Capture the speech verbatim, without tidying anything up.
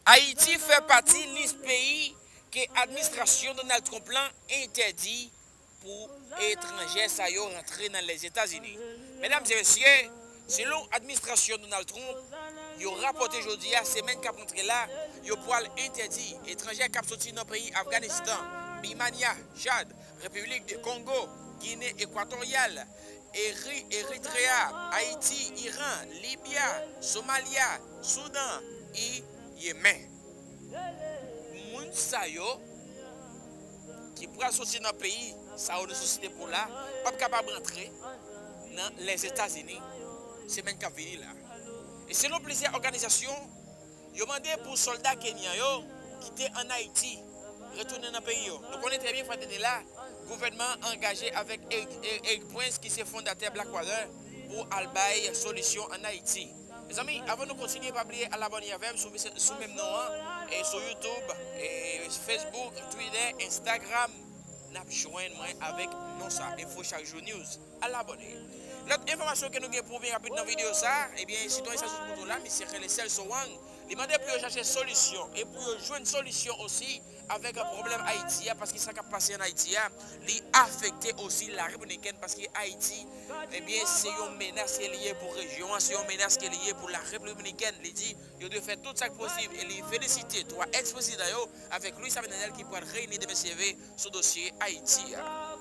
Ayiti fè pati lis peyi ke administrasyon Donald Trump lan entèdi pou etranjè sa yo rantre nan Lèzetazini. Medam e mesye, selon administrasyon Donald Trump, yo rapòte jodi a, semèn k ap rantre la, yo pwal entèdi etranjè k ap soti nan peyi Afganistan, Bimanya, Chad, Repiblik de Kongo, Gine Ekwatoryal, Eri, Eritrea, Ayiti, Iran, Libya, Somalia, Soudan, e Yemen. Moun sa yo ki pral soti nan peyi sa yo nou sosite pou la p ap kapab rantre nan Lèzetazini semèn k ap vini la. E selon plizyè òganizasyon, yo mande pou sòlda kenyan yo ki te ann Ayiti retounen nan peyi yo. Nou konnen trè byen, fwa dènye la, gouvènman an angaje avèk Eric, Eric Prince, ki se fondatè Blackwater, pou al bay solisyon ann Ayiti. Mezanmi, avan nou kontinye, pa bliye al abòne avè m sou, sou menm non an, e sou YouTube, e Facebook, Twitter, Instagram. N ap jwenn mwen avèk non sa, Enfo Chak Jou News. Al abòne. Lòt enfòmasyon ke nou gen pou byen rapid nan videyo sa, ebyen, sitwayen sa sou poto la, misye rele Celso Wang. Li mande pou yo chache solisyon e pou yo jwenn solisyon osi avèk pwoblèm Ayiti a, paske sa k ap pase ann Ayiti a, li afekte osi Larepiblikèn, paske Ayiti, ebyen, se yon menas ke li ye pou rejyon an, se yon menas ke li ye pou Larepiblikèn. Li di yo dwe fè tout sa k posib e li felisite twa èks-prezidan yo avèk Luis Abinader ki pral reyini demen si Dye vle sou dosye Ayiti a.